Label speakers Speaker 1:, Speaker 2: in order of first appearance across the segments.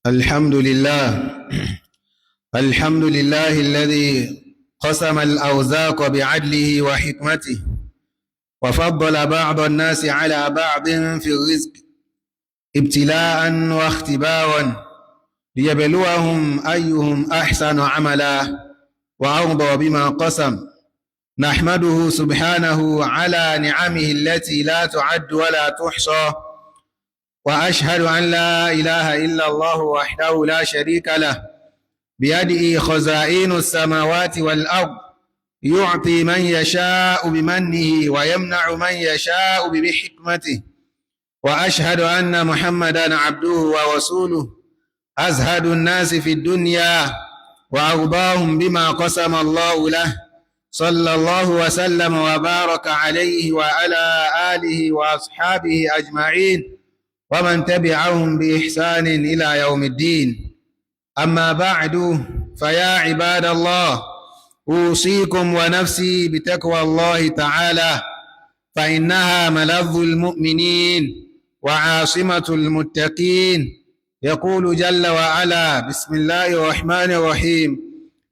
Speaker 1: الحمد لله، الحمد لله الذي قسم الأوزاق بعدله وحكمته، وفضل بعض الناس على بعض في الرزق ابتلاء واختبارا ليبلوهم أيهم أحسن عملا وأرضى بما قسم. نحمده سبحانه على نعمه التي لا تعد ولا تحصى، وأشهد أن لا إله إلا الله وحده لا شريك له، بيده خزائن السماوات والأرض، يعطي من يشاء بمنه ويمنع من يشاء بحكمته. وأشهد أن محمدا عبده ورسوله، أزهد الناس في الدنيا وأرضاهم بما قسم الله له، صلى الله وسلم وبارك عليه وعلى آله وأصحابه أجمعين ومن تبعهم بإحسان إلى يوم الدين. أما بعد، فيا عباد الله، أوصيكم ونفسي بتقوى الله تعالى، فإنها ملذ المؤمنين وعاصمة المتقين. يقول جل وعلا: بسم الله الرحمن الرحيم،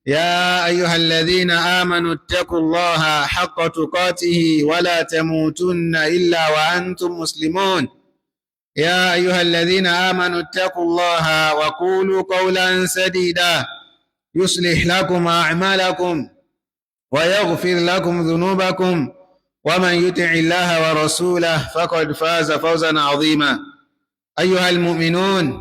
Speaker 1: يا أيها الذين آمنوا اتقوا الله حق تقاته ولا تموتن إلا وأنتم مسلمون. يا أيها الذين آمنوا اتقوا الله وقولوا قولا سديدا، يصلح لكم أعمالكم ويغفر لكم ذنوبكم، ومن يطع الله ورسوله فقد فاز فوزا عظيما. أيها المؤمنون،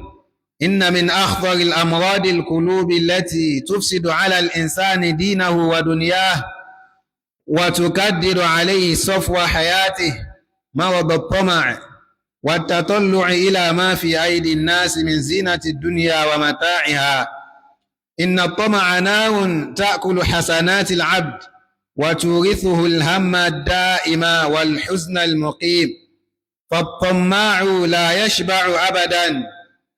Speaker 1: إن من أخطر الأمراض القلوب التي تفسد على الإنسان دينه ودنياه وتكدر عليه صفو حياته مرض الطمع والتطلع إلى ما في أيدي الناس من زينة الدنيا ومتاعها. إن الطمع نار تأكل حسنات العبد وتورثه الهم الدائم والحزن المقيم، فالطماع لا يشبع أبدا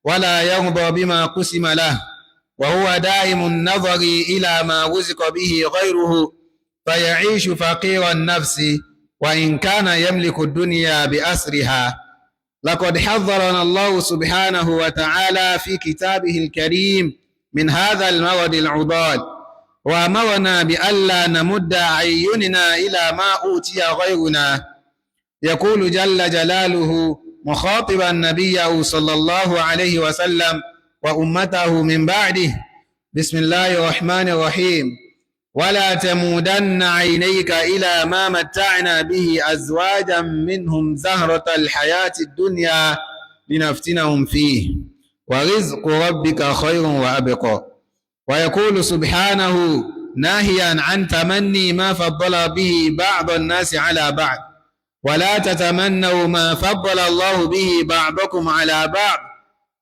Speaker 1: ولا يرضى بما قسم له، وهو دائم النظر إلى ما رزق به غيره، فيعيش فقير النفس وإن كان يملك الدنيا بأسرها. لقد حذرنا الله سبحانه وتعالى في كتابه الكريم من هذا المرض العضال، وأمرنا بألا نمد أعيننا إلى ما أوتي غيرنا. يقول جل جلاله مخاطبا نبيه صلى الله عليه وسلم وأمته من بعده: بسم الله الرحمن الرحيم، ولا تمودن عينيك إلى ما متعنا به أزواجا منهم زهرة الحياة الدنيا لنفتنهم فيه، ورزق ربك خير وأبقى. ويقول سبحانه ناهيا عن تمني ما فضل به بعض الناس على بعض: ولا تتمنوا ما فضل الله به بعضكم على بعض،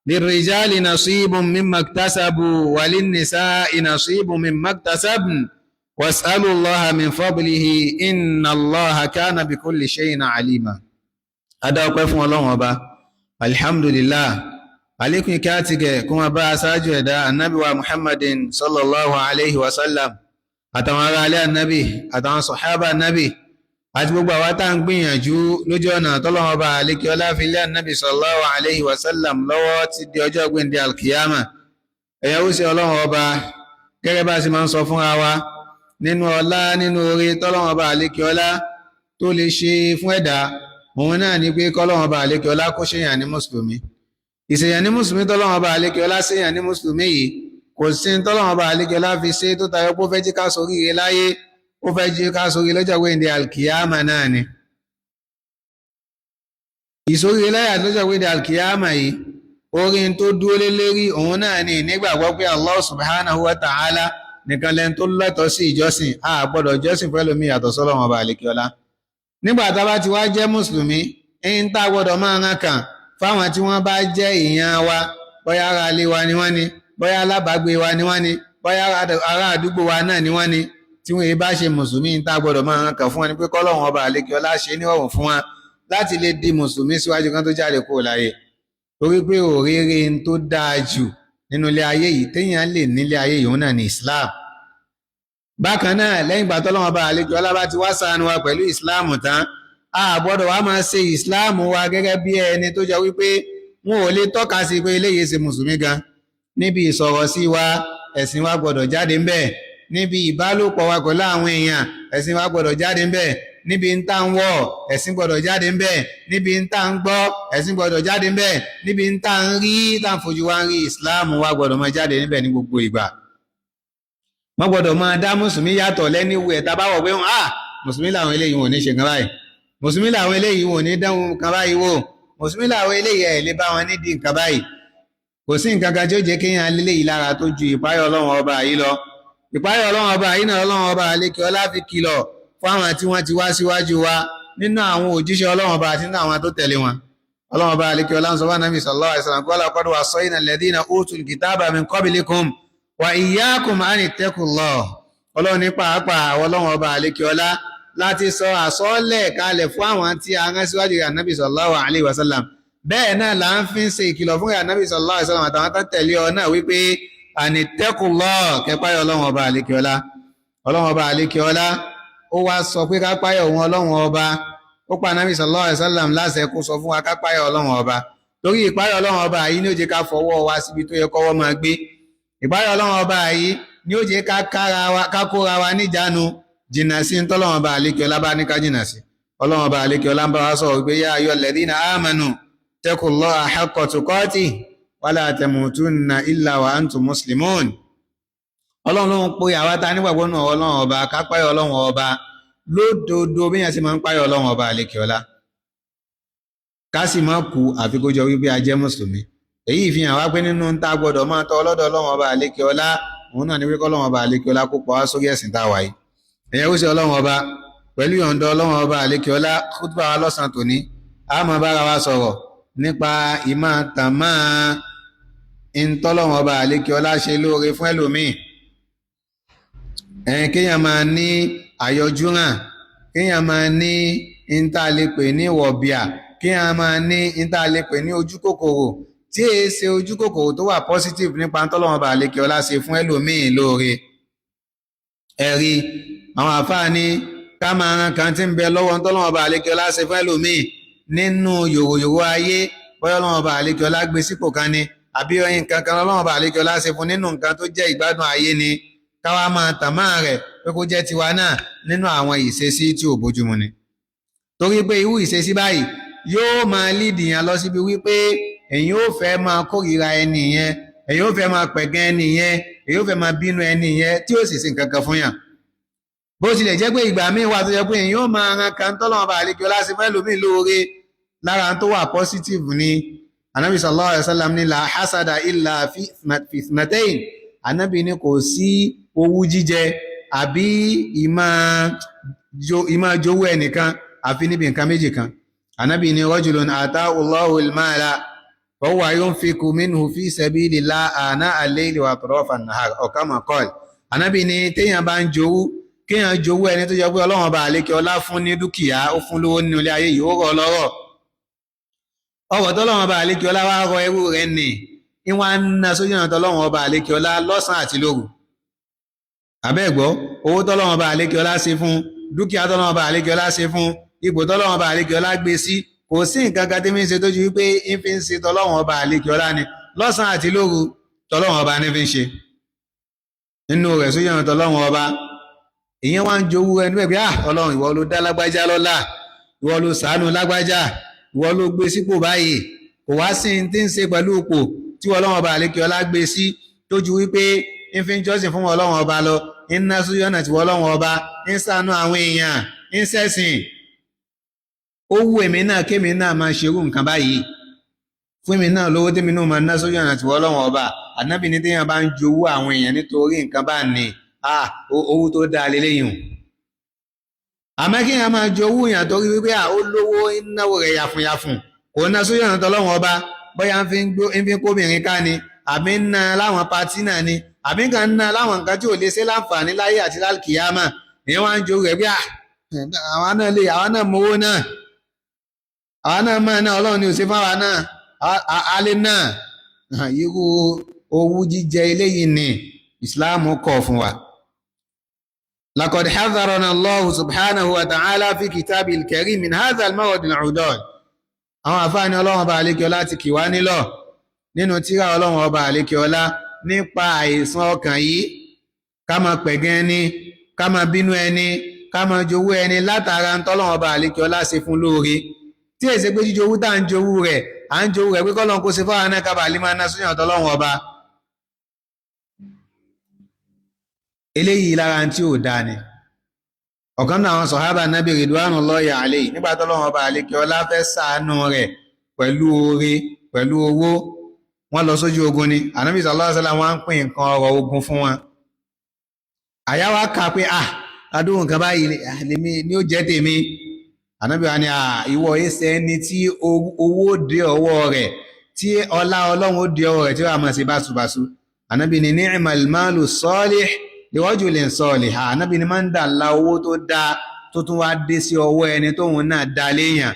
Speaker 1: للرجال نصيب مما اكتسبوا وللنساء نصيب مما اكتسبن، واسألوا الله من فضله، إن الله كان بكل شيء عليما. Adá ọpẹ́ fún Ọlọ́run Ọba. Alhamdulillah. Àlékún ìkẹ́ àti gẹ̀ kó máa bá aṣáájú ẹ̀dá, Annabi wa Muhammadin sallallahu alayhi wa sallam, àtàwọn ará alẹ́ Annabi, àtàwọn sọ̀hábà Annabi, àti gbogbo àwa tá ń gbìyànjú lójú ọ̀nà tọ́lọ́run Ọba àlékí ọlá fi lé Annabi sallallahu alayhi wa sallam lọ́wọ́ ti di ọjọ́ gbẹ̀ndẹ̀ alkiyama. Ẹ̀yàwó sí Ọlọ́run Ọba, gẹ́gẹ́ bá a ṣe máa ń sọ fúnra wa, nínú ọlá, nínú oore tọ́lọ́run Ọba àlékí ọlá tó lè ṣe fún ẹ̀dá, òun náà ni pé kọ́lọ́run Ọba àlékí ọlá kó ṣèyàn ní mùsùlùmí. Ìṣèyàn ní mùsùlùmí tọ́lọ́run Ọba àlékí ọlá ṣèyàn ní mùsùlùmí yìí, kò sí tọ́lọ́run Ọba àlékí ọlá fi ṣe tó tayọ pé ó fẹ́ jí ká soríire láyé, ó fẹ́ jí ká soríire lọ́jọ́ gbẹ̀ndẹ̀ alkiyama náà ni. Ìsoríire láyé àti lọ́jọ́ gbẹ̀ndẹ̀ alkiyama yìí, orin tó dúró lé lérí, òun náà ni nígbàgbọ́ pé Allah subhanahu wa ta'ala nìkan lẹ́ni tó lẹ́tọ̀ọ́ sí ìjọsìn. A gbọ́dọ̀ jọ́sìn fẹ́lòmíì yàtọ̀ sọ́lọ́run Ọba àlékí ọlá. Nígbà tá a bá ti wá jẹ́ mùsùlùmí, ẹ̀yin tá a gbọ́dọ̀ máa ràn kàn fáwọn tí wọ́n bá jẹ́ èèyàn wa, bóyá ará ilé wa ni wọ́n ni, bóyá alábàágbé wa ni wọ́n ni, bóyá ará àdúgbò wa náà ni wọ́n ni, tí wọ́n bá ṣe mùsùlùmí, tá a gbọ́dọ̀ máa ràn kàn fún wọn ni pé kọ́lọ́run Ọba àlékí ọlá ṣe ní ọ̀rùn fún wa láti lè di mùsùlùmí síwájú kan tó jáde kúrò láyé, torí pé òréré tó dáa jù nínú ilé ayé yìí téèyàn lè nílé ayé yìí, òun náà ní Islam. Bákan náà, lẹ́yìn ìgbà tọ́lọ́run Ọba àlejò ọlá bá ti wá ṣàánú wa pẹ̀lú Islam tán, a gbọ́dọ̀ wá máa ṣe Islam wa gẹ́gẹ́ bí ẹni tó jọ wípé wọn ò lè tọ́ka sí pé eléyìí ṣe mùsùlùmí gan. Níbi ìsọ̀rọ̀ sí wa, ẹ̀sìn wa gbọ́dọ̀ jáde ńbẹ̀. Níbi ìbálòpọ̀ wa pẹ̀lú àwọn èèyàn, ẹ̀sìn wa gbọ́dọ̀ jáde ńbẹ̀. Níbi ń tá ń wọ̀, ẹ̀sìn gbọ́dọ̀ jáde ńbẹ̀. Níbi ń tá ń gbọ́, ẹ̀sìn gbọ́dọ̀ jáde ńbẹ̀. Níbi ń tá ń rí, tá ń fojú wa ń rí, ìsìláàmù wa gbọ́dọ̀ máa jáde níbẹ̀ ní gbogbo ìgbà. Wọ́n gbọ́dọ̀ máa dá mùsùlùmí yàtọ̀ lẹ́ni wù ẹ̀ tá bá wọ̀ pé ah, mùsùlùmí làwọn eléyìí, wọn ò ní ṣe nǹkan báyìí. Mùsùlùmí làwọn eléyìí, wọn ò ní dánwò nǹkan báyìí wò. Mùsùlùmí làwọn eléyìí, ẹ̀ lè bá wọn nídìí nǹkan báyìí. Kò sí nǹkan kan tí ó jẹ́ kéèyàn léléyìí lára tó ju ìpáyọ̀ Ọlọ́run ọba yìí lọ. Ìpáyọ̀ Ọlọ́run ọba yìí náà, Ọlọ́run ọba àlékè ọlá fi kìlọ̀ fún àwọn tí wọ́n ti wá síwájú wa nínú àwọn òjíṣẹ́ Ọlọ́run ọba àti nínú àwọn tó tẹ̀lé wọn. Ọlọ́run ọba àlékè ọlá ń sọ fún Ànábì sallallahu alaihi wasallam, qala qad wassayna alladhina utul kitaba min qablikum wa iyyakum an ittaqullah. Ọlọ́run ní pàápàá àwọn Ọlọ́run ọba àlékè ọlá láti sọ àsọ́ọ́lẹ̀ kalẹ̀ fún àwọn tí a rán síwájú Ànábì sallallahu alaihi wasallam. Bẹ́ẹ̀ náà là ń fi ń ṣe ìkìlọ̀ fún Ànábì sallallahu alaihi wasallam àtàwọn tó tẹ̀lé ọ náà wípé an ittaqullah, kẹpáyọ̀ Ọlọ́run ọba àlékè ọlá. Ọlọ́run ọba àlékè ọlá ó wá sọ pé kápáyọ̀ òun Ọlọ́run ọba. Ó pa Ànábì sallallahu alaihi wasallam láṣẹ kó sọ fún wa kápáyọ̀ Ọlọ́run ọba, torí ìpáyọ̀ Ọlọ́run ọba yìí ní ó jẹ́ ká fọwọ́ wa síbi tó yẹ kọ́wọ́ máa gbé. Ìpáyọ̀ Ọlọ́run ọba yìí ní ó jẹ́ ká kóra wa níjánu, jìnnà sí ń tọ́lọ́run ọba àlékè ọlá bá ní ká jìnnà sí. Ọlọ́run ọba àlékè ọlá ń bá wa sọ̀rọ̀ pé yá ayyuhal ladhina amanu taqullaha haqqa tuqatih wala tamutunna illa wa antum muslimun. Ọlọ́run ló ń pe àwa ta nígbàgbọ́ nù Ọlọ́run ọba ká páyọ̀ Ọlọ́run ọba lódodo bí yẹn sì máa ń páyọ̀ Ọlọ́run ọba àlékè ọlá, ká sì má kú àfi kó jọ wípé a jẹ́ mùsùlùmí. Èyí fi hàn wá pé nínú ń ta gbọ́dọ̀ máa tọ́ ọlọ́dọ̀ Ọlọ́run ọba àlékè ọlá, òun náà ní wípé Ọlọ́run ọba àlékè ọlá kó pa wá sórí ẹ̀sìn tá a wà yìí. Ẹ̀yẹ́ ó ṣe Ọlọ́run ọba pẹ̀lú ìyọ̀ǹda Ọlọ́run ọba àlékè ọlá, kútùbà wa lọ́sàn-án tòní, a máa bára wa sọ̀rọ̀ nípa ìmọ̀ tàmá ntọ́lọ́run ọba àlékè ọlá ṣe lóore fún ẹlòmíì. Kéèyàn máa ní àyọjúràn, kéèyàn máa ní ntàlépè ní wọ̀bìà, kéèyàn máa ní ntàlépè ní ojú kòkòrò tí èé ṣe ojú kòkòrò tó wà positive nípa ntọ́lọ́run ọba àlékè ọlá ṣe fún ẹlòmíì lóore. Ẹ̀rí àwọn àfáà ní ká máa ran kan tí ń bẹ lọ́wọ́ ntọ́lọ́run ọba àlékè ọlá ṣe fún ẹlòmíì nínú yòròyòrò ayé, bóyá Ọlọ́run ọba àlékè ọlá gbé sípò kan ni, àbí nǹkan kan Ọlọ́run ọba àlékè ọlá ṣe fún nínú nǹkan tó jẹ́ ìgbádùn ayé ni, káwa máa tàn máa rẹ̀ pé kó jẹ́ tiwa náà nínú àwọn ìṣesí tí ò bójúmu ni. Torí pé irú ìṣesí báyìí yóò máa lídìí yẹn lọ síbi wípé èyàn ò fẹ́ máa kórìíra ẹni yẹn, èyàn ò fẹ́ máa pẹ̀gàn ẹni yẹn, èyàn ò fẹ́ máa bínú ẹni yẹn tí ó sì sí nǹkan kan fún yàn. Bó tilẹ̀ jẹ́ pé ìgbà míì wà tó jẹ́ pé èyàn ò máa ran kan tọ́lọ́run bá àlejò láti fẹ́ lómi lóore lára tó wà positive ni. Anabi sallallahu alayhi wa sallam ní la hasada illa fi ithnatayn. Anabi ní kò sí owú jíjẹ àbí ìmá jowú ẹnìkan àfi níbi nǹkan méjì kan. Anabi ní rajulun ataahu Allahu al-mala fa huwa yunfiqu minhu fi sabilillah ana al-layli wa atrafa an-nahar aw kama qala. Anabi ní téèyàn bá ń jowú, kéèyàn jowú ẹni tó jẹ́ pé Ọlọ́run ọba àlékè ọlá fún ní dúkìá, ó fún lówó nínú ilé ayé yìí, ó rọ̀ lọ́rọ̀. Ọ̀rọ̀ tọ́lọ́run ọba àlékè ọlá wá rọ ẹrú rẹ̀ nì ìwọ̀n ń na sójú ọ̀nà tọ́lọ́run ọba àlékè ọlá lọ́sàn-án àti lóru. Àbẹ́ẹ̀gbọ́, owó tọ́lọ́run ọba àlékè ọlá ṣe fún, dúkìá tọ́lọ́run ọba àlékè ọlá ṣe fún, ipò tọ́lọ́run ọba àlékè ọlá gbé sí, kò sí nǹkan kan tí mi ń ṣe tó ju wípé ń fi ń ṣe tọ́lọ́run ọba àlékè ọlá ni lọ́sàn-án àti lóru, tọ́lọ́run ọba ní fi ń ṣe nínú rẹ̀ sójú ọ̀nà tọ́lọ́run ọba. Ìyẹn wá ń jowú ẹni bẹ́ẹ̀ pé ah, Ọlọ́run, ìwọ ló dá lágbájá lọ́lá, ìwọ ló ṣàánú lágbájá, ìwọ ló gbé sípò báyìí. Kò wá sí ní tí ń ṣe pẹ̀lú ipò tí Ọlọ́run ọba àlékè ọlá gbé sí tó ju wípé ń fi ń jọ́sìn fún Ọlọ́run ọba lọ, ń ná sójú ọ̀nà tí Ọlọ́run ọba ń ṣàánú àwọn èèyàn, ń ṣẹ̀sìn. Ó wù èmi náà kémi náà máa ṣerú nǹkan báyìí, fún èmi náà lówó tèmi náà máa ná sójú ọ̀nà tí Ọlọ́run ọba. Ànábì ní téèyàn bá ń jowú àwọn èèyàn nítorí nǹkan bá ní owó tó dáa lélẹ́yìn o. Àmọ́ kí èèyàn máa jowú èèyàn torí wípé ó lówó, náwó rẹ̀ yàfùnyàfùn, kò ná sójú ọ̀nà tọ́lọ́run ọba, bóyá ń fi kóbìnrin ká ni, àbí ń ná láwọn patí náà ni, àbí kan ń ná láwọn nǹkan tí ò lè ṣe láǹfààní láyé àti lálkìyámà, èèyàn wá ń jowú rẹ̀ bí àwa náà lè, àwa náà mowó náà, àwa náà máa ná, Ọlọ́run ni ò ṣe fáwa náà, alẹ́ náà. Irú owú jíjẹ eléyìí ni Ìsìláàmù kọ̀ fún wa. لقد حذرنا الله سبحانه وتعالى في كتابه الكريم من هذا المرض العضال. Àwọn àfáàní Ọlọ́run ọba àlékè ọlá ti kì wá nílọ̀ nínú tírà Ọlọ́run ọba àlékè ọlá Nípa àìsàn ọkàn yìí, ká máa pẹ̀gàn ẹni, ká máa bínú ẹni, ká máa jowú ẹni látara ń tọ́lọ́wọ́n ọba àlékè ọlá ṣe fún lóore, tí èsì pé jíjowú tá à ń jowú rẹ̀, à ń jowú rẹ̀ pé kọ́lọ́n kó ṣe fáwọn náà kábàá lè máa ná sóyàn tọ́lọ́wọ́n ọba. Eléyìí lára tí ò dáa ni. Ọ̀kan náà àwọn sọ̀hábà nábì ridwanullahi alayhi, nígbà tọ́lọ́wọ́n ọba àlékè ọlá fẹ́ ṣàánú rẹ̀ pẹ̀lú oore, pẹ̀lú owó, wọ́n lọ sójú ogun ni. Ànábì sallallahu alaihi wasallam wọ́n ń pín nǹkan ọrọ̀ ogun fún wọn. Àyà wa kà pé adúrú nǹkan báyìí lèmi ni ó jẹ́ tèmi. Ànábì wa ni ìwọ ẹsẹ̀ ẹni tí owó dé ọwọ́ rẹ̀, tí ọlá Ọlọ́run ó dé ọwọ́ rẹ̀, tí wàá máa ṣe báṣubàṣu. Ànábì ni ni'mal malu salih li rajulin salih. Ànábì ni máa ń dà la owó tó dáa tó tún wá dé sí ọwọ́ ẹni tóun náà dá léèyàn,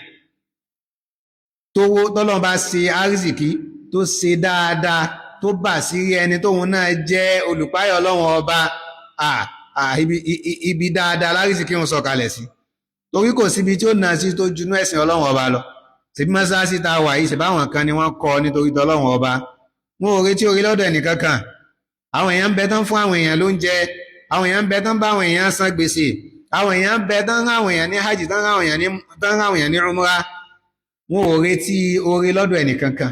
Speaker 1: tówó tọ́lọ́run bá ṣe àrísìkí tó ṣe dáadáa, tó bà sí ẹni tóun náà jẹ́ olùpáyọ̀ Ọlọ́run ọba, ibi dáadáa lárísìkí ń sọ̀kalẹ̀ sí, torí kò síbi tí ó nà sí tó junú ẹ̀sìn Ọlọ́run ọba lọ. Ṣèbí mọ́ṣáláṣí tá a wà yìí, ṣèbáwọn kan ni wọ́n kọ́ nítorí tọ́lọ́run ọba, wọn ò retí orí lọ́dọ̀ ẹnìkankan. Àwọn èèyàn ń bẹ tán fún àwọn èèyàn lóúnjẹ, àwọn èèyàn ń bẹ tán bá àwọn èèyàn san gbèsè, àwọn èèyàn ń bẹ tán rán àwọn èèyàn ní hajj, tán rán àwọn èèyàn ní umra. Wọn ò retí orí lọ́dọ̀ ẹnìkankan.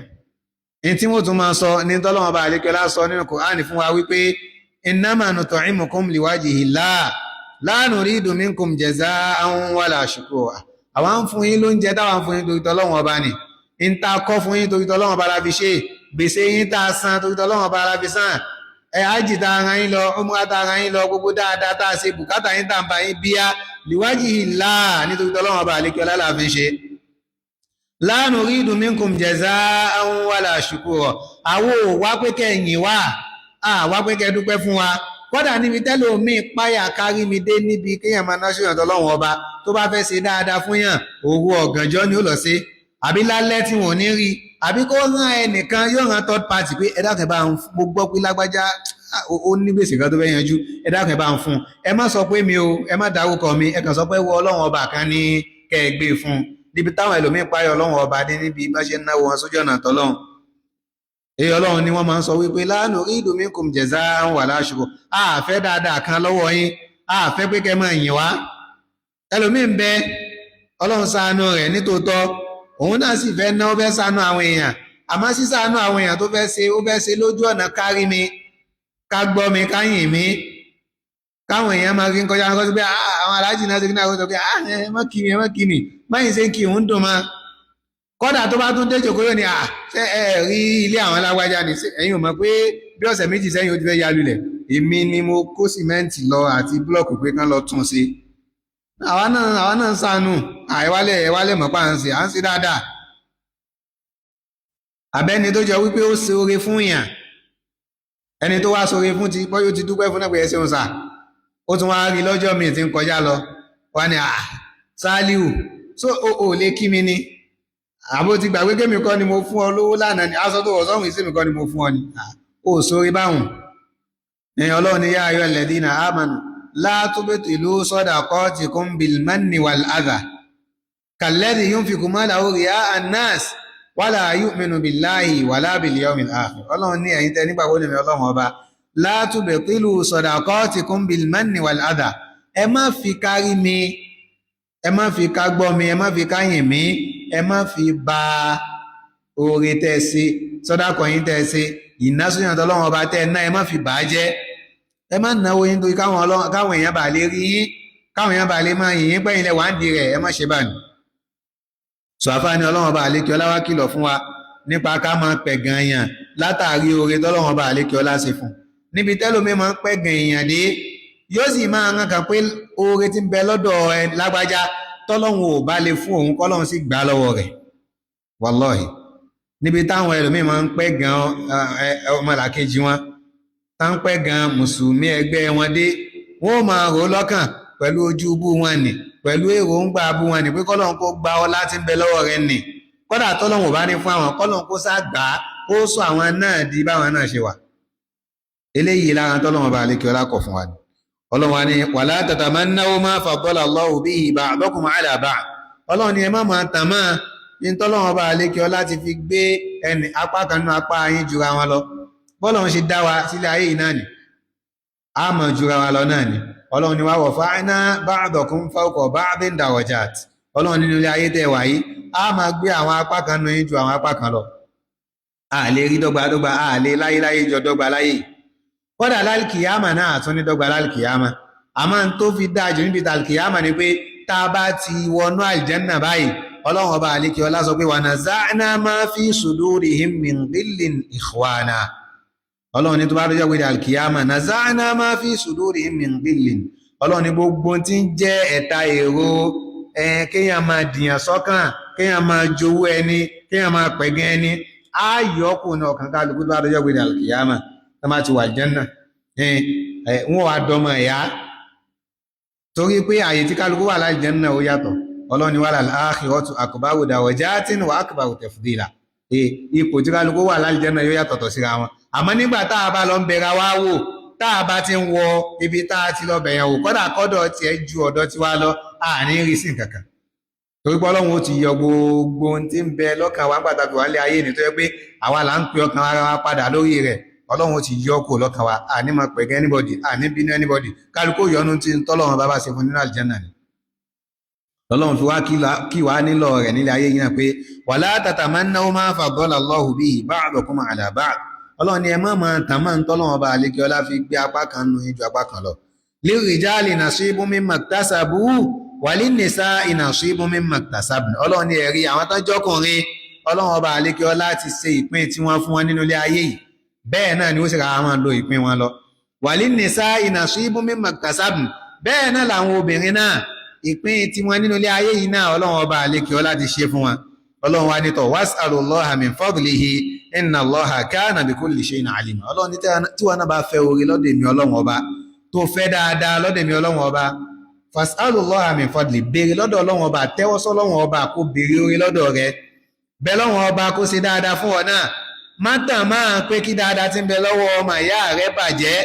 Speaker 1: Ní tí wọ́n tún máa sọ ní tọ́lọ́run ọba àlékẹ́lá sọ nínú Kùránì fún wa wípé innama nut'imukum liwajhillah la nuridu minkum jaza'an wala shukura. Àwa ń fún yín lóúnjẹ táwa ń fún yín torí tọ́lọ́run ọba ni, ń ta kọ́ fún yín torí tọ́lọ́run ọba la fi ṣe, gbèsè yín tá a san torí tọ́lọ́run ọba la fi san, ẹ ájì tá a ran yín lọ, umra tá a ran yín lọ, gbogbo dáadáa tá a ṣe, bùkátà yín tá a ń bá yín bíyá, liwajhillah, nítorí tọ́lọ́run ọba àlékẹ́lá la fi ṣe. La nuridu minkum jaza'an wala shukura. Àwo wá pé kẹ́yìn wá, àwa pé kẹ́ dúpẹ́ fún wa. Kódà níbi tẹ́lẹ̀ omi páyà kárí mi dé níbi kéèyàn máa ná sóyàn tọ́lọ́run ọba, tó bá fẹ́ ṣe dáadáa fún yàn, òru ọ̀gànjọ́ ni ó lọ sí, àbí lálẹ́ tí wọ́n ní rí, àbí kó rán ẹnìkan, yóò rán third party pé ẹ dákun ẹ bá ń, mo gbọ́ pé lágbájá ó ní gbèsè kan tó fẹ́ yanjú, ẹ dákun ẹ bá ń fún un, ẹ má sọ pé mi o, ẹ má dárúkọ mi, ẹ kàn sọ pé wọ Ọlọ́run ọba kan ní kẹ́ ẹ gbé fún un. Níbi táwọn ẹlòmíín páyọ Ọlọ́run ọba dé níbi bá ṣe ń náwó wọn sójú ọ̀nà tọ́lọ́run. Èyí Ọlọ́run ni wọ́n máa ń sọ wípé la nuridu minkum jaza'an wala shukura. A fẹ́ dáadáa kan lọ́wọ́ yín, a fẹ́ pé kẹ́ máa yìn wá. Ẹlòmíín bẹ, Ọlọ́run ṣàánú rẹ̀ nítòótọ́, òun náà sì fẹ́ ná, ó fẹ́ ṣàánú àwọn èèyàn, àmọ́ sísàánú àwọn èèyàn tó fẹ́ ṣe, ó fẹ́ ṣe lójú ọ̀nà kárí mi, ká gbọ́ mi, ká yìn mí, káwọn èèyàn máa fi ń kọjá kọjá pé àwọn aláàjì náà ṣe kí náà kó sọ pé ẹ má kí mi, ẹ má kí mi, báyìí ṣe ń kí òun dùn máa. Kódà tó bá tún dé jòkó yóò ní ṣé ẹ rí ilé àwọn alágbájá ni, ẹ̀yin ò mọ̀ pé bí ọ̀sẹ̀ méjì sẹ́yìn ó ti fẹ́ ya lulẹ̀, èmi ni mo kó sìmẹ́ǹtì lọ àti búlọ̀kù pé kán lọ tún ṣe. Àwa náà ń ṣàánú, àìwálẹ̀ ẹ̀wálẹ̀ mọ̀ pa à ń ṣe, à ń ṣe dáadáa. Àbẹ́ni tó jọ wípé ó ṣe oore fún yàn, ẹni tó wá ṣoore fún ti bọ́yó ti dúpẹ́ fún náà pé ẹ ṣeun sà, ó tún wá rí lọ́jọ́ mi tí ń kọjá lọ, wá ní Sálíù, so o ò lè kí mi ni, àbó ti gbàgbé kémi kọ́ ni mo fún ọ lówó lánàá ni, aṣọ tó wọ̀ sọ́run ìsèmi kọ́ ni mo fún ọ ni, ó sórí báwùn. Ẹ̀yin Ọlọ́run ni yá ayọ́ alladhina amanu la tubtilu sadaqatikum bil manni wal adha kalladhi yunfiqu malahu ri'a an-nas wala yu'minu billahi wala bil yawmil akhir. Ọlọ́run ní ẹ̀yin tẹ́ nígbàgbọ́ nínú Ọlọ́run ọba, la tubtilu sadaqatikum bil manni wal adha, ẹ má fi kárí mi, ẹ má fi ká gbọ́ mi, ẹ má fi ká yìn mí, ẹ má fi ba oore tẹ́ ṣe, sọ́dákọ̀ yín tẹ́ ṣe, ìnásùnyàn tọ́lọ́run ọba tẹ́ ná, ẹ má fi bà á jẹ́. Ẹ má náwó yín torí káwọn èèyàn bá lè rí yín, káwọn èèyàn bá lè máa yìn yín pẹ́yìn lẹ̀ wá ń di rẹ̀, ẹ má ṣe báyìí. Sọ àfáàní Ọlọ́run ọba àlékè ọlá wá kìlọ̀ fún wa nípa ká máa pẹ̀gàn èèyàn látàrí oore tọ́lọ́run ọba àlékè ọlá ṣe fún. Níbi tẹ́lómi máa ń pẹ̀gàn èèyàn dé, yóò sì máa rán kan pé oore tí ń bẹ lọ́dọ̀ ẹ lágbájá tọ́lọ́run ò bá lè fún òun, kọ́lọ́run sì gbà lọ́wọ́ rẹ̀. Wàlọ́ọ̀hì, níbi táwọn ẹlòmíì máa ń pẹ̀gàn ọmọlàkejì wọn, tá ń pẹ̀gàn mùsùlùmí ẹgbẹ́ wọn dé, wọn ò máa rò ó lọ́kàn pẹ̀lú ojú bú wọn nì, pẹ̀lú èròǹgbà bú wọn nì, pé kọ́lọ́run kó gba ọlá tí ń bẹ lọ́wọ́ rẹ̀ nì, kọ́dà tọ́lọ́run ò bá ní fún àwọn, kọ́lọ́run kó sá gbà á, kó sọ àwọn náà di báwọn náà ṣe wà. Eléyìí lára tọ́lọ́run ọba àlékè ọlá kọ̀ fún wa ni. Ọlọ́run wa ni wala tatamannaw ma faddala Allahu bihi ba'dakum ala ba'd. Ọlọ́run ni ẹ má máa tàn máa ní tọ́lọ́run ọba àlékè ọlá ti fi gbé ẹnì apá kan nínú apá yín jura wọn lọ. Bọ́lọ́run ṣe dá wa sílé ayé yìí náà ni a mọ̀ jura wa lọ náà ni. Ọlọ́run ni wá wọ̀ fa'na ba'dakum fawqa ba'din darajat. Ọlọ́run nínú ilé ayé tẹ́ wà yìí, a máa gbé àwọn apá kan nù yín ju àwọn apá kan lọ. A lè rí dọ́gba dọ́gba, a lè láyéláyé jọ dọ́gba láyé. Kódà lálkìyàmà náà tún ní dọ́gba lálkìyàmà. Àmọ́ n tó fi dáa jù níbi tàlkìyàmà ni pé tá a bá ti wọnú àlìjẹ́nnà báyìí, Ọlọ́run ọba àlékè ọlá sọ pé wa naza'na ma fi sudurihim min ghillin ikhwana. Ọlọ́run ní tó bá dọ́jọ́ pé alkiyama, naza'na ma fi sudurihim min ghillin, Ọlọ́run ní gbogbo tí ń jẹ́ ẹ̀ta èrò, kéèyàn máa dìyàn sọ́kàn, kéèyàn máa jowú ẹni, kéèyàn máa pẹ̀gẹ́ ẹni, á yọ kù ní ọkàn kálukú tó bá dọ́jọ́ pé alkiyama tó máa ti wà jẹ́nà, wọ́n wá dọmọ ẹ̀yà, torí pé àyè tí kálukú wà láì jẹ́nà ó yàtọ̀. Ọlọ́run ní wal akhiratu akbaru darajatin wa akbaru tafdila. Ipò tí kálukú wà láì jẹ́nà yóò yàtọ̀tọ̀ síra wọn. Àmọ́ nígbà tá a bá lọ ń bẹ̀rẹ̀ wá wò, tá a bá ti ń wọ ibi tá a ti lọ bẹ̀yàn wò, kọ́dà kọ́dọ̀ tiẹ̀ ju ọ̀dọ̀ tiwa lọ, àní rí sí nǹkan kan, torí pé Ọlọ́run ó ti yọ gbogbo ohun tí ń bẹ lọ́kàn wa pàtàkì wà lé ayé ní, tó yẹ pé àwa là ń pe ọkàn ara wa padà lórí rẹ̀. Ọlọ́run ó ti yọ kó lọ́kàn wa, àní máa pẹ̀gẹ́ anybody, àní bínú anybody. Kálukú yọnu tí ń tọ́lọ́run bá bá ṣe fún nínú àlùjánnà ni. Ọlọ́run fi wá kí wá nílọ rẹ̀ nílé ayé yìí náà pé wala tatamannaw ma faddala Allahu bihi ba'dakum ala ba'd. Ọlọ́run ni ẹ má máa tàn máa ń tọ́lọ́run ọba àlékè ọlá fi gbé apá kan nu ju apá kan lọ. Lirrijali nasibun mimma iktasabu walinnisa'i nasibun mimma iktasabna. Ọlọ́run ni ẹ̀rí àwọn tó jọkùnrin, Ọlọ́run ọba àlékè ọlá ti ṣe ìpín tí wọ́n fún wọn nínú ilé ayé yìí, bẹ́ẹ̀ náà ni ó sì ra máa lo ìpín wọn lọ. Walinnisa'i nasibun mimma iktasabna, bẹ́ẹ̀ náà làwọn obìnrin náà, ìpín tí wọ́n nínú ilé ayé yìí náà, Ọlọ́run ọba àlékè ọlá ti ṣe fún wọn. Ọlọ́run wa nítọ̀ was'alullaha min fadlihi inna Allaha kana bi kulli shay'in alima. Ọlọ́run ní tí wọn náà bá fẹ́ orí lọ́dọ̀ èmi Ọlọ́run ọba, tó fẹ́ dáadáa lọ́dọ̀ èmi Ọlọ́run ọba, fas'alullaha min fadli, béèrè lọ́dọ̀ Ọlọ́run ọba, tẹ́wọ́sọ́ Ọlọ́run ọba kó béèrè orí lọ́dọ̀ rẹ, bẹ lọ́run ọba kó ṣe dáadáa fún ọ náà. Má tàn máa pé kí dáadáa ti ń bẹ lọ́wọ́ ọmọ ìyá rẹ bàjẹ́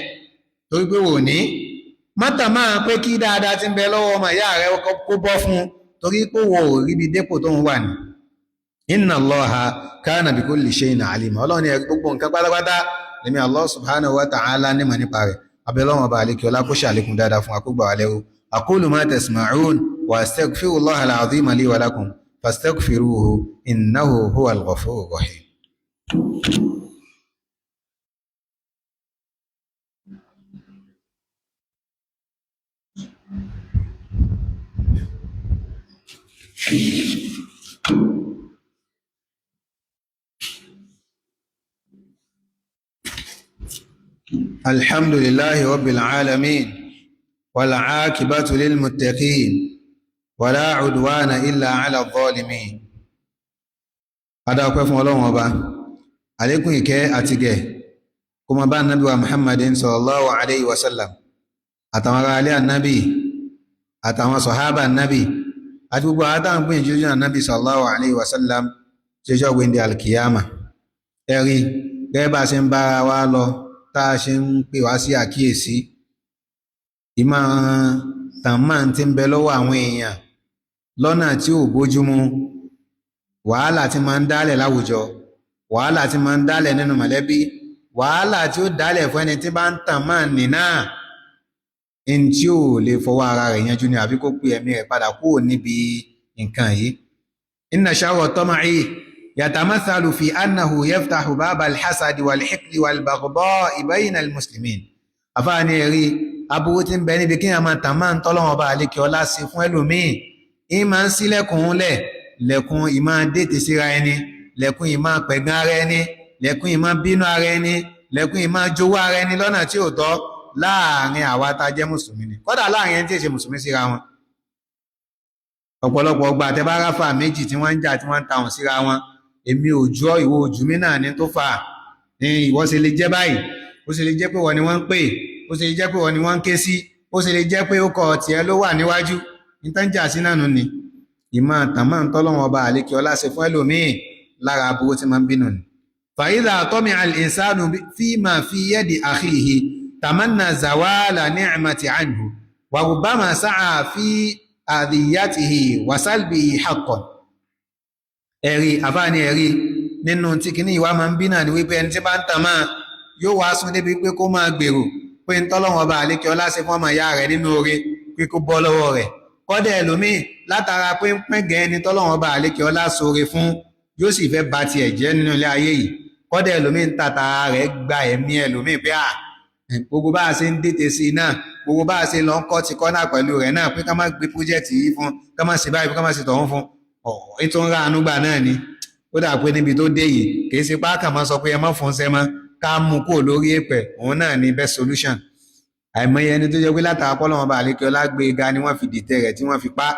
Speaker 1: torí pé wò ní. Má tàn máa pé kí dáadáa ti ń bẹ lọ́wọ́ ọmọ ìyá rẹ kó bọ́ fún torí pé wò ó ríbi dépò tó ń wà ní. Inna Allaha kana bi kulli shay'in alima. Ọlọ́run ní gbogbo nǹkan pátápátá lèmi Allah subhanahu wa ta'ala nímọ̀ nípa rẹ̀. Abẹ́lọ́wọ̀n ọba àlekí ọlá kó ṣàlékún dáadáa fún akógbà wa lẹ́rú. Aqulu ma tasma'un wa astaghfirullaha al-azima li wa lakum fastaghfiruhu innahu huwal ghafurur rahim. الحمد لله رب العالمين والعاقبة للمتقين ولا عدوان إلا على الظالمين. Adá ọpẹ́ fún Ọlọ́run ọba, àlékún ìkẹ́ àti gẹ̀ kó máa bá ànábì wa Muhammadin sallallahu alayhi wa sallam, àtàwọn ará alẹ́ ànábì, àtàwọn sọ̀hábà ànábì, àti gbogbo àwọn táwọn gbìyànjú lójú ànábì sallallahu alayhi wa sallam tí ó jọ́ gbéǹde alkiyama. Ẹ̀rí gẹ́gẹ́ bá a ṣe ń bára wa lọ, tá a ṣe ń pè wá sí àkíyèsí ìmọ̀ tàmá tí ń bẹ lọ́wọ́ àwọn èèyàn lọ́nà tí ò bójúmu, wàhálà tí máa ń dálẹ̀ láwùjọ, wàhálà tí máa ń dálẹ̀ nínú mọ̀lẹ́bí, wàhálà tí ó dálẹ̀ fún ẹni tí bá ń tàn máa nì náà, ẹni tí ò lè fọwọ́ ara rẹ̀ yanjú ni, àfi kó pe ẹ̀mí rẹ̀ padà kúrò níbi nǹkan yìí. Inna sharra tama'i yatamathalu fi annahu yaftahu baba alhasadi walhiqdi walbaghda'i bayna almuslimin. Àfáàní ẹ̀rí aburú tí ń bẹ níbi kíyàn máa tàn máa ń tọ́lọ́wọ́n ọba àlekè ọlá sí fún ẹlòmíì, ń máa ń sílẹ̀kùn lẹ̀, lẹ̀kùn ìmá dètè síra ẹni, lẹ̀kùn ìmá pẹ̀gàn ara ẹni, lẹ̀kùn ìmá bínú ara ẹni, lẹ̀kùn ìmá jowó ara ẹni lọ́nà tí ò tọ́ láàrin àwa tá a jẹ́ mùsùlùmí ni, kódà láàrin ẹni tí ì ṣe mùsùlùmí síra wọn. Ọ̀pọ̀lọpọ̀ ọgbà àtẹ́báráfà méjì tí wọ́n ń jà, tí wọ́n ń tàwọn síra wọn, èmi ò jọ ìwọ ojú mi náà ní tó fà ní, ìwọ ṣe lè jẹ́ báyìí, ó ṣe lè jẹ́ pé wọ́n ni wọ́n ń pè, ó ṣe lè jẹ́ pé wọ́n ni wọ́n ń ké sí, ó ṣe lè jẹ́ pé ó kọ tiẹ̀ ló wà níwájú nítorí jà sí náà nù ni. Ìmọ̀ tàmá ń tọ́lọ́wọ́n ọba àlékè ọlá ṣe fún ẹlòmíì lára aburú tí máa ń bínú ni. Fàyídà tọ́mi al-insanu fima fi yadi akhihi tamanna zawala ni'mati anhu wa rubbama sa'a fi adhiyatihi wa salbihi haqqan. Ẹ̀rí àfáàní ẹ̀rí nínú tí kìíní ìwà máa ń bí náà ni wípé ẹni tí bá ń tàn máa Yóò wá sún débi pé kó máa gbèrò pé ń tọ́lọ́wọ́n ọba àlékè ọlá ṣe fún ọmọ ìyá rẹ̀ nínú oore pé kó bọ́ lọ́wọ́ rẹ̀. Kọ́dẹ̀ ẹlòmíì látara pé ń pín gẹ́ ẹni tọ́lọ́wọ́n ọba àlékè ọlá ṣoore fún, yóò sì fẹ́ ba tiẹ̀ jẹ́ nínú ilé ayé yìí. Kọ́dẹ̀ ẹlòmíì ń tàtà rẹ̀ gba ẹ̀mí ẹlòmíì pé à gbogbo bá a ṣe ń dètè sí i náà, gbogbo bá a ṣe lọ ń kọ́ ti kọ́nà pẹ̀lú rẹ̀ náà, pé ká má gbé pírójẹ́tì yìí fún, ká má ṣe báyìí, ká má ṣe tọ̀hún fún ọ̀ ètò ń ra àánú gbà náà ni. Ó dà pé níbi tó dé yìí, kì í ṣe páàkà máa sọ pé ẹ má fún ṣẹ́ mọ́, ká mú kúrò lórí èpẹ̀, òun náà ni best solution. Àìmọye ẹni tó jẹ́ pé látara pọ́lọ́wọ́n bá àlékè ọlá gbé e ga ni wọ́n fi dìtẹ̀ rẹ̀ tí wọ́n fi pa.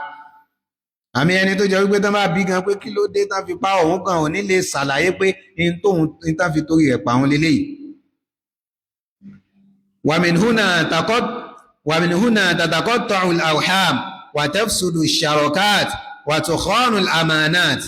Speaker 1: Àmì ẹni tó jẹ́ wípé tán bá bí gan pé kí ló dé tán fi pa òun gan, òun ní lè ṣàlàyé pé ní tóun ní tán fi torí rẹ̀ pa òun leléyìí. ومن هنا تتقطع الأرحام وتفسد الشراكات وتخان الأمانات،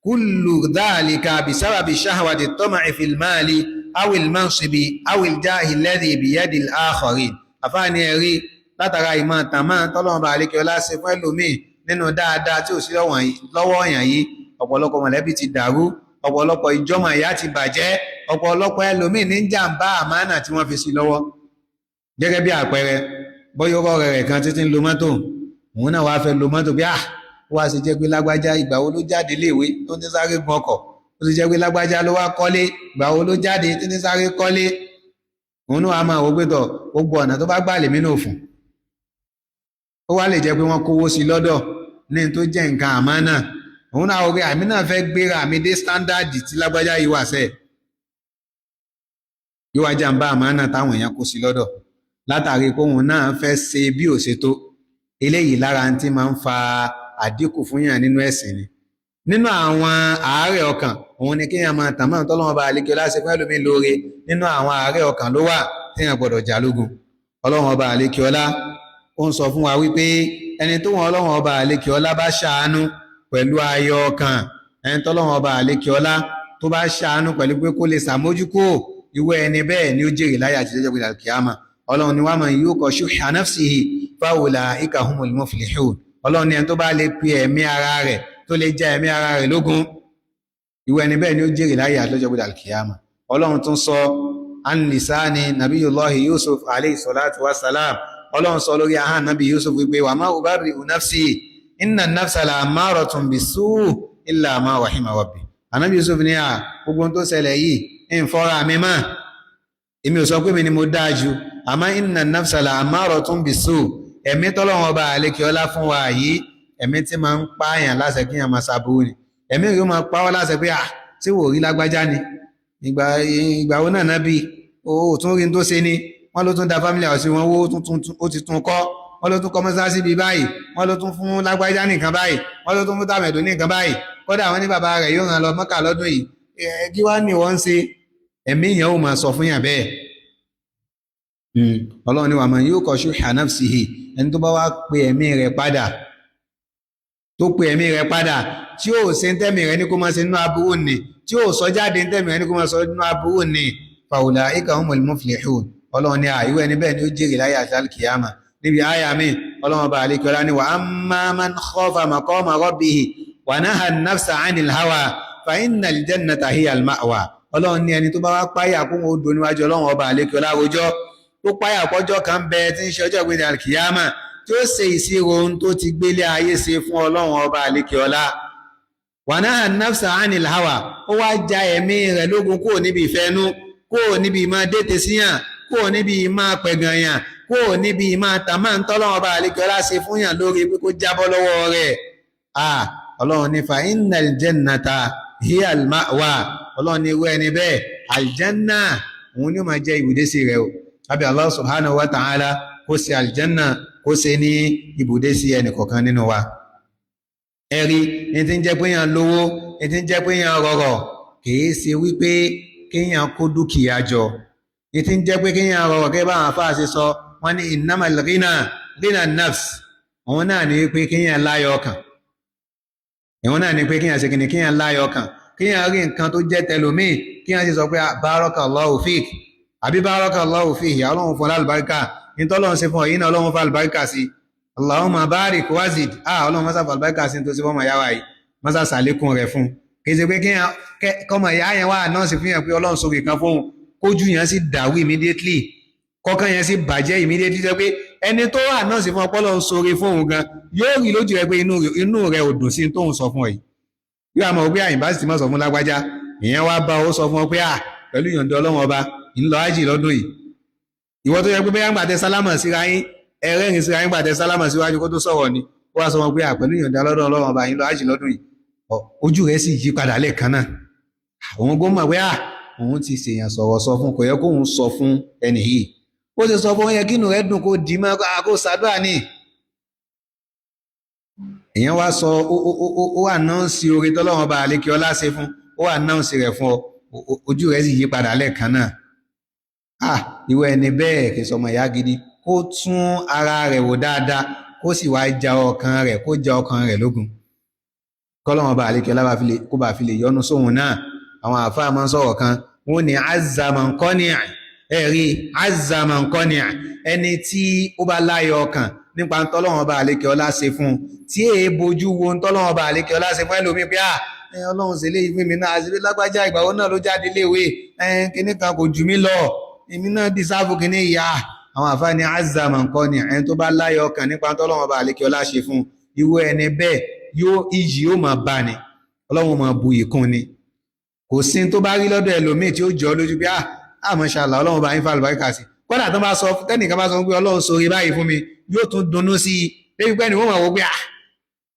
Speaker 1: كل ذلك بسبب شهوة الطمع في المال أو المنصب أو الجاه الذي بيد الآخرين. Àfáàní ẹ̀rí látara ìmọ̀ tàmá tọ́lọ́run bá àlékè ọlá ṣe fún ẹlòmíì nínú dáadáa tí ò sí lọ́wọ́ ọ̀yàn yìí, ọ̀pọ̀lọpọ̀ mọ̀lẹ́bí ti dàrú, ọ̀pọ̀lọpọ̀ ìjọ́mọ̀ ìyá ti bàjẹ́, ọ̀pọ̀lọpọ̀ ẹlòmíì ní jàǹbá àmánà tí wọ́n fi sí lọ́wọ́. Gẹ́gẹ́ bí àpẹẹrẹ, bóyá ọ̀rẹ́ rẹ̀ kan títí ń lo mọ́tò, òun náà wàá fẹ́ lo mọ́tò bí ah wá sì jẹ́ pé lágbájá ìgbà wo ló jáde léèwé tó ní sáré gun ọkọ̀, ó sì jẹ́ pé lágbájá ló wá kọ́lé, ìgbà wo ló jáde tó ní sáré kọ́lé. Òun náà wàá máa wò pé tọ̀ gbogbo ọ̀nà tó bá gbà lèmi náà fún. Ó wá lè jẹ́ pé wọ́n kówó sí lọ́dọ̀ ní tó jẹ́ nǹkan àmánà, òun náà wò pé àmì náà fẹ́ gbéra mi dé standard tí lágbájá yìí wà sẹ́ẹ̀, yóò wá jàǹbá àmánà táwọn èèyàn kó sí lọ́dọ̀ látàrí pé òun náà fẹ́ ṣe bí ò ṣe tó. Eléyìí lára tí máa ń fa àdínkù fún yàn nínú ẹ̀sìn ni. Nínú àwọn àárẹ̀ ọkàn, òun ni kéèyàn máa tàn máa tọ́lọ́wọ́n bá àlékè ọlá ṣe fún ẹlòmíín lóore. Nínú àwọn àárẹ̀ ọkàn ló wà téèyàn gbọ́dọ̀ jà lógun. Ọlọ́run ọba àlékè ọlá ó ń sọ fún wa wípé ẹni tó wọn ọlọ́run ọba àlékè ọlá bá ṣàánú pẹ̀lú ayọ̀ ọkàn, ẹni tọ́lọ́run ọba àlékè ọlá tó bá ṣàánú pẹ̀lú pé kó lè ṣàmójúkò, ìwé ẹni bẹ́ẹ̀ ni ó jèrè láyé àti lọ́jọ́ gbéra kíámà. Ọlọ́run ni wa man yuqa shuhha nafsihi fa ulaika humul muflihun. Ọlọ́run ni ẹni tó bá lè pe ẹ̀mí ara rẹ̀, tó lè já ẹ̀mí ara rẹ̀ lógun, ìwé ẹni bẹ́ẹ̀ ni ó jèrè láyé àti lọ́jọ́ gbéra kíámà. Ọlọ́run tún sọ an lisani nabiyullahi Yusuf alayhi salatu wa salam. Ọlọ́run sọ lórí ahọ́n nabi Yusuf wípé wa ma ubarri'u nafsi inna nafsa la ammaratun bis-su' illa ma rahima rabbi. Ànábì Yusuf ní à gbogbo ohun tó ṣẹlẹ̀ yìí ń fọ́ra mi mọ́, èmi ò sọ pé mi ni mo dáa jù, àmọ́ inna nafsa la ammaratun bis-su', ẹ̀mí tọ́lọ́run ọba àlékè ọlá fún wa yìí, ẹ̀mí tí máa ń pààyàn láṣẹ kí yàn máa ṣàbúrú ni. Ẹ̀mí yóò máa pa ọ́ láṣẹ pé à tí wò rí lágbájá ni, ìgbà wo náà nábì ó tún rí tó ṣe ni, wọ́n ló tún da family house wọn wó, ó ti tún kọ́, wọ́n ló tún kọ́ mọ́sáàsì bíi báyìí, wọ́n ló tún fún lágbájá nìkan báyìí, wọ́n ló tún fún tàmẹ̀dù nìkan báyìí, kódà wọ́n ní bàbá rẹ̀ yóò ràn lọ Mọ́kà lọ́dún yìí, kí wá ní wọ́n ń ṣe. Ẹ̀mí yẹn ó máa sọ fún yàn bẹ́ẹ̀. Ọlọ́run ni wà man yuqa shuhha nafsihi, ẹni tó bá wá pe ẹ̀mí rẹ̀ padà, tó pe ẹ̀mí rẹ̀ padà, tí ó ṣe ń tẹ́mì rẹ̀ ní kó máa ṣe nínú aburú ni, tí ó sọ jáde ń tẹ́mì rẹ̀ ní kó máa sọ nínú aburú ni, fa ulaika humul muflihun. Ọlọ́run ni àìwẹ́ ẹni bẹ́ẹ̀ ni ó jèrè láyé àti alkiyama. Níbi àyà mi, ọlọ́run bá àlekí ọlá ni wa amma man khafa maqama rabbihi wa naha an-nafsa 'anil hawa fa innal jannata hiya al-ma'wa. Ọlọ́run ní ẹni tó bá wá páyà kó wọn ó do níwájú ọlọ́run ọba àlekí ọlá rojọ́, tó páyà pọ́jọ́ kan bẹ tí ń ṣe ọjọ́ ìgbéde alkiyama, tí ó ṣe ìṣirò ohun tó ti gbélé ayé ṣe fún ọlọ́run ọba àlekí ọlá. Wa naha an-nafsa 'anil hawa, ó wá ja ẹ̀mí rẹ̀ lógun kúrò níbi ìfẹ́nú, kúrò níbi ìmọ̀ dètè síyàn, kúrò níbi ìmọ̀ pẹ̀gànyàn, kúrò níbi ìmọ̀ tàmá ń tọ́lọ́run ọba àlekí ọlá ṣe fún yàn lórí pé kó jábọ́ lọ́wọ́ rẹ̀. Ọlọ́run ní fa innal jannata hiya al-ma'wa. Ọlọ́run ní irú ẹni bẹ́ẹ̀ aljanna òun ni ó máa jẹ́ ibùdésí rẹ̀ o. Àbí Allah subhanahu wa ta'ala kó ṣe aljanna kó ṣe ní ibùdésí ẹnì kọ̀ọ̀kan nínú wa. Ẹ̀rí ní ti ń jẹ́ pé yàn lówó, ní ti ń jẹ́ pé yàn rọrọ̀, kìí ṣe wípé kéèyàn kó dúkìá jọ. Ní ti ń jẹ́ pé kéèyàn rọrọ̀, kí báwọn afáà ṣe sọ, wọ́n ní innamal ghina ghina nafs, òun náà ní wípé kéèyàn láyọ̀ ọkàn. Òun náà ní pé kéèyàn ṣe kìnnì, kéèyàn láyọ̀ ọkàn, kéèyàn rí nǹkan tó jẹ́ tẹlòmíì, kéèyàn sì sọ pé barakallahu fik àbí barakallahu fihi, ọlọ́run fún alálùbáríkà, nítọ́lọ́run ṣe fún ọ̀yìn náà ọlọ́run fún alálùbáríkà sí. Allahumma barik wazid, ọlọ́run mọ́sá fún alálùbáríkà sí tó ṣe fọ́mọ ìyá wa yìí, mọ́sá sàlékún rẹ̀ fún. Kì í ṣe pé kéèyàn kọ́mọ ìyá yẹn wà náà sì fún yàn pé ọlọ́run sórí kan fóun, Kójú yẹn sì dàrú immediately, kọ́kàn yẹn sì bàjẹ́ immediately, jẹ́ pé ẹni tó wà náà sì fún ọpọlọ ń sọre fún òun gan yóò rí lójú rẹ pé inú rẹ ò dùn sí tóun sọ fún ọ yìí. Yóò àmọ́ pé àyìnbá sì ti má sọ fún lágbájá, ìyẹn wá bá ó sọ fún ọ pé à pẹ̀lú ìyọ̀ǹda Ọlọ́run Ọba ń lọ ájì lọ́dún yìí. Ìwọ tó yẹ pé bẹ́ẹ̀ ń gbàtẹ sálámà síra yín, ẹrẹ́rìn síra yín gbàtẹ sálámà síwájú kó tó sọ̀rọ̀ ni, ó wá sọ wọn pé à pẹ̀lú ìyọ̀ǹda lọ́dọ̀ Ọlọ́run Ọba ń lọ ájì lọ́dún yìí, ojú rẹ̀ sì yí padà lẹ́ẹ̀kan náà. Òun gbọ́ mọ̀ pé à òun ti ṣèyàn sọ̀rọ̀ sọ fún, kò yẹ kóun sọ fún ẹnì yìí. Ó ti sọ fún yẹ kínú rẹ̀ dùn kó dì mọ́ kó ṣàdúrà ní. Èèyàn wá sọ ó ànáǹsì oore tọ́lọ́run Ọba àlékè ọlá ṣe fún, ó ànáǹsì rẹ̀ fún ọ, ojú rẹ̀ sì yí padà lẹ́ẹ̀kan náà. Ah, ìwọ ẹni bẹ́ẹ̀ kì í sọmọ ìyá gidi, kó tún ara rẹ̀ wò dáadáa, kó sì wá ja ọkàn rẹ̀, kó ja ọkàn rẹ̀ lógun, kọ́lọ́run Ọba àlékè ọlá kó bá fi lè yọ́nú sóhun náà. Àwọn àfáà máa ń sọ̀rọ̀ kan, wọ́n ní azamankọ́ni, ẹ̀rí azamankọ́ni, ẹni tí ó bá láyọ̀ ọkàn nípa ntọ́lọ́wọ́n Ọba àlékè ọlá ṣe fún un, tí èé bojú wo ntọ́lọ́wọ́n Ọba àlékè ọlá ṣe fún ẹlòmíì pé à Ọlọ́run ṣe léyìí fún mi náà, àti lágbájá ìgbà wo náà ló jáde léèwé, kíní kan kò jù mí lọ, èmi náà dìsáàfù kíní ìyá. Àwọn àfáà ní azamankọ́ni, ẹni tó bá láyọ̀ ọkàn nípa ntọ́lọ́wọ́n Ọba àlékè ọlá ṣe fún un, irú ẹni bẹ́ẹ̀ yóò iyì yóò máa bá ni, Ọlọ́run máa bu ìkún ni. Kò sí tó bá rí lọ́dọ̀ ẹlòmíì tí ó jọ lójú pé ah mashallah Ọlọ́run bá yín fa àlùbáríkà sí. Kódà tó bá sọ tẹ́nìkan bá sọ pé Ọlọ́run sọ̀rọ̀ báyìí fún mi, yóò tún dunnú sí i débi pé ẹni wọ́n máa wọ pé ah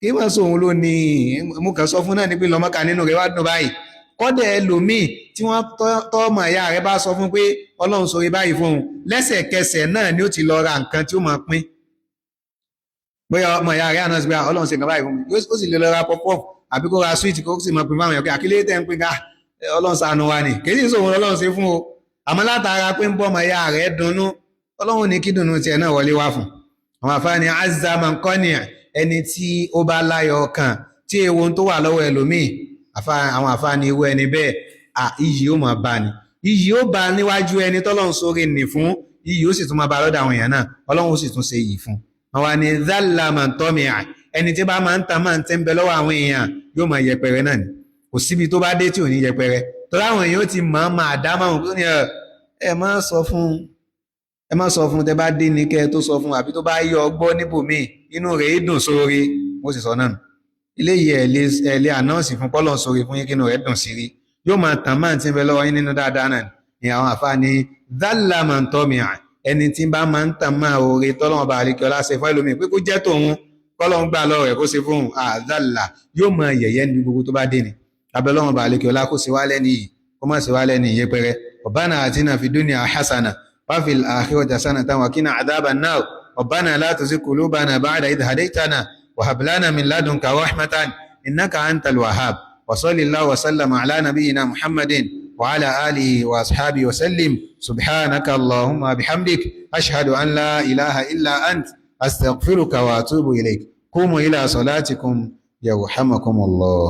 Speaker 1: kí wọ́n sọ òun ló ní mo kàn sọ fún náà ní pé lọ́mọ́ka nínú rẹ̀ wá dùn báyìí. Kódà ẹlòmíì tí wọ́n tọ́ ọmọ ìyá rẹ̀ bá sọ fún pé Ọlọ́run sọ̀rọ̀ báyìí fún òun, lẹ́sẹ̀kẹsẹ̀ náà ni ó ti lọ ra nǹkan tí ó máa pín. Bóyá ọmọ ìyá rẹ̀ àná sí pé Ọlọ́run ṣe nǹkan báyìí fún mi, ó sì lè lọ ra pọpọ́ọ̀fù àbí kó ra súwìtì kó sì máa pín fáwọn èèyàn pé àkílẹ̀ tẹ́ ń pín ká Ọlọ́run ṣàánú wa ni, kì í sì sòun Ọlọ́run ṣe fún o, àmọ́ látara pé ń bọ́ ọmọ ìyá rẹ̀ dunnú, Ọlọ́run ní kí dùnnú tiẹ̀ náà wọlé wá fún. Àwọn àfáàní azamankọ́ni, ẹni tí ó bá láyọ̀ ọkàn tí ewo tó wà lọ́wọ́ ẹlòmíì, àwọn àfáàní irú ẹni bẹ́ẹ̀ à iyì ó máa bá ni, iyì ó bá níwájú ẹni tọ́lọ́run sórí nì fún, iyì ó sì tún máa bá lọ́dọ̀ àwọn èèyàn náà, Ọlọ́run ó sì tún ṣe iyì fún. Àwọn ni zalamantomià, ẹni tí bá máa ń ta máa ń tẹ́ ń bẹ lọ́wọ́ àwọn èèyàn yóò máa yẹpẹrẹ náà ni, kò síbi tó bá dé tí ò ní yẹpẹrẹ, tọ́lá àwọn èèyàn ti mọ̀ ọ́n máa dá máa ń ní ẹ má sọ fún, ẹ má sọ fún, tẹ bá dé ní kẹ tó sọ fún, àbí tó bá yọ ọgbọ́ níbòmíì inú rẹ̀ dùn sórí, ó sì sọ náà ilé yìí ẹ lè ànáǹsì fún kọ́lọ̀ sórí fún yín kí inú rẹ̀ dùn sí rí, yóò máa tàn máa ti ń bẹ lọ́wọ́ yín nínú dáadáa náà ni. Àwọn àfáà ní dálàmọ̀ntọ́mìà, ẹni tí bá máa ń tàn máa oore tọ́lọ́wọ́n bá àlekí ọlá ṣe fún ẹlòmíì pé kó jẹ́ tòun, kọ́lọ́n gbà lọ́wọ́ rẹ̀ kó ṣe fóun, àdàlà yóò máa yẹ̀yẹ́ ní gbogbo tó bá dé ni. Abẹ́lọ́wọ́n bá àlekí ọlá kó ṣe wá lẹ́ni yìí, kó má ṣe wá lẹ́ni yẹpẹrẹ. Rabbana atina fid dunya hasana wa fil akhirati hasanatan wa qina adhaban nar. Rabbana la tuzigh qulubana ba'da idh hadaytana wa hab lana min ladunka rahmatan innaka antal wahhab. Wa sallallahu wa sallama ala nabiyyina Muhammadin wa ala alihi wa ashabihi wa sallim. Subhanaka Allahumma bihamdik, ashhadu an la ilaha illa ant, astaghfiruka wa atubu ilayk. Qumu ila salatikum yarhamakumullah.